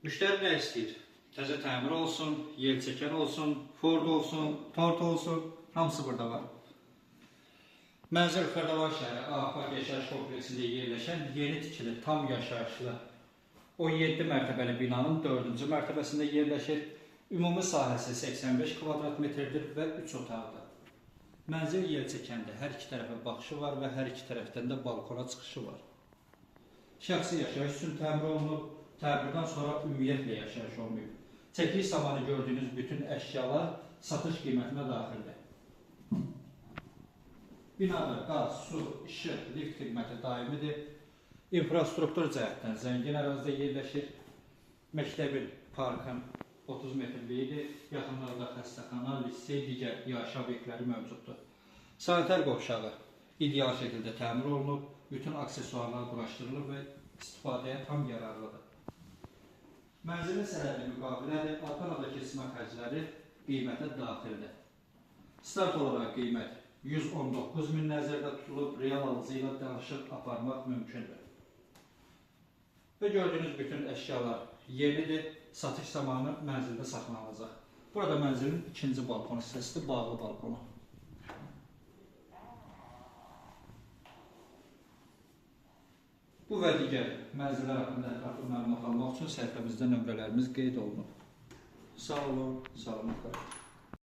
Müştəri nə istəyir? Təzə təmir olsun, yel çəkən olsun, Ford olsun, Tort olsun, hamısı burada var. Mənzil Xırdalan şəhəri Afaq yaşayış kompleksində yerləşən yeni tikili, tam yaşayışlı 17 mərtəbəli binanın 4-cü mərtəbəsində yerləşir. Ümumi sahəsi 85 kvadrat metrdir və 3 otaqdır. Mənzil yel çəkəndə hər iki tərəfə baxışı var və hər iki tərəfdən də balkona çıxışı var. Şəxsi yaşayış üçün təmir olunub, təmirdən sonra ümumiyyətlə yaşayış olmayıb. Çəkiliş zamanı gördüyünüz bütün əşyalar satış qiymətinə daxildir. Binada qaz, su, işıq, lift xidməti daimidir. İnfrastruktur cəhətdən zəngin ərazidə yerləşir. Məktəbin, parkın 30 metrliyidir. Yaxınlarda xəstəxana, lisey, digər yaşayış obyektləri mövcuddur. Sanitar qovşağı ideal şəkildə təmir olunub, bütün aksesuarlar quraşdırılıb və istifadəyə tam yararlıdır. Mənzilin sənədi müqavilədir, addan-ada keçmə xərcləri qiymətə daxildir. Start olaraq qiymət 119 min nəzərdə tutulub, real alıcı ilə danışıq aparmaq mümkündür. Və gördüyünüz bütün əşyalar yenidir, satış zamanı mənzildə saxlanılacaq. Burada mənzilin ikinci balkon hissəsidir, bağlı balkonu. Bu və digər mənzillər haqqında ətraflı məlumat almaq üçün səhifəmizdə nömrələrimiz qeyd olunub. Sağ olun, salamat qalın.